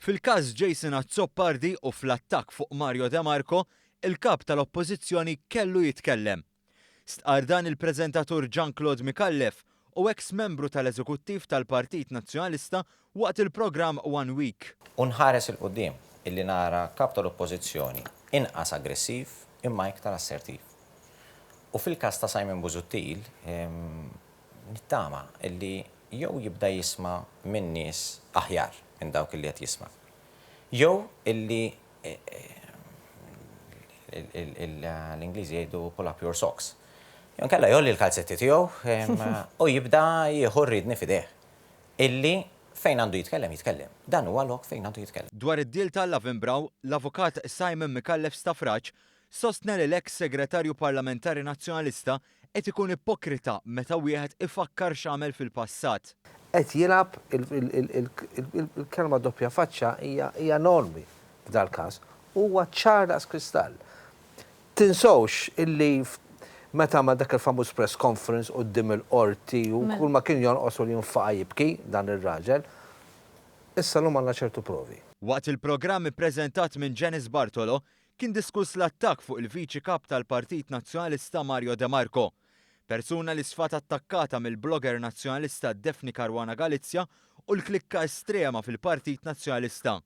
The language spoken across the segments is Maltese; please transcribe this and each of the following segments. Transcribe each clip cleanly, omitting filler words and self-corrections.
Fil-każ Jason Azzopardi u fl-attakk fuq Mario De Marco, il-Kap tal-Oppożizzjoni kellu jitkellem. Stqarr dan il-preżentatur Jean Claude Micallef u eks membru tal-Eżekuttiv tal-Partit Nazzjonalista waqt il-programm One Week. U nħares 'il quddiem illi nara Kap tal-Oppożizzjoni inqas aggressiv imma iktar assertiv. U fil-każ ta' Simon Busuttil nittama illi jew jibda jisma' minn nies aħjar minn dawk illi qed jisma' jew illi l-Ingliżi jgħidu pull up your socks. Jew inkella jgħolli l-kalzetti tiegħu u jibda jieħu r-riedni f'idejh. Illi fejn għandu jitkellem, jitkellem. Dan huwa lok fejn għandu jitkellem. Dwar id-deal tal-Lavenbrau, l-Avukat Simon Micallef Stafrace sostna li l-eks Segretarju Parlamentari Nazzjonalista qed ikun ipokrita meta wieħed ifakkar x'għamel fil-passat. Qed jilgħab il-kelma doppja faċċa hija enormi f'dal-każ. Huwa ċar daqs kristall. Tinsewx illi meta għamel dak il-famuż press conference quddiem il-Qorti u kull ma kien jonqos u li jinfaqa' jibki dan ir-raġel. Issa llum għandna ċertu provi. Waqt il-programm ippreżentat minn Janice Bartolo, kien diskuss l-attakk fuq il-Viċi Kap tal-Partit Nazzjonalista Mario De Marco, persuna li sfat attakkata mill-blogger Nazzjonalista Daphne Caruana Galizia u l-klikka estrema fil-Partit Nazzjonalista.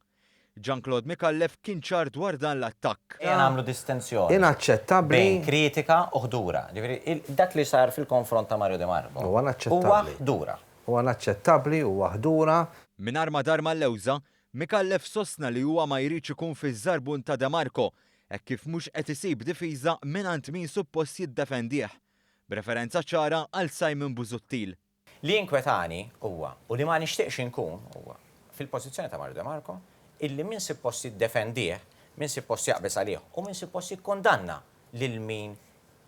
Jean Claude Micallef kien ċar dwar dan l-attakk. Ejja nagħmlu distinzjoni Inaċċettabbli. bejn kritika u ħdura. Ġifieri, dak li sar fil-konfront ta' Mario De Marco Huwa huwa inaċċettabbli. ħdura. Huwa inaċċettabbli, huwa ħdura. Mingħajr ma dar mal-lewża, Micallef sostna li huwa ma jridx ikun fiż-żarbun ta' De Marco, hekk kif mhux qed isib difiża mingħand min suppost jiddefendih, b'referenza ċara għal Simon Busuttil. Li jinkwetani huwa, u li ma nixtieqx inkun, huwa, fil-pożizzjoni ta' Mario De Marco, illi min sippost jiddefendih, min sippost jaqbeż għalih u min sippost jikkundanna lil min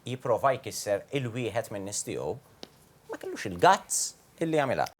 jipprova jkisser il-wieħed min-nies tiegħu, ma kellux il-guts illi jagħmilha.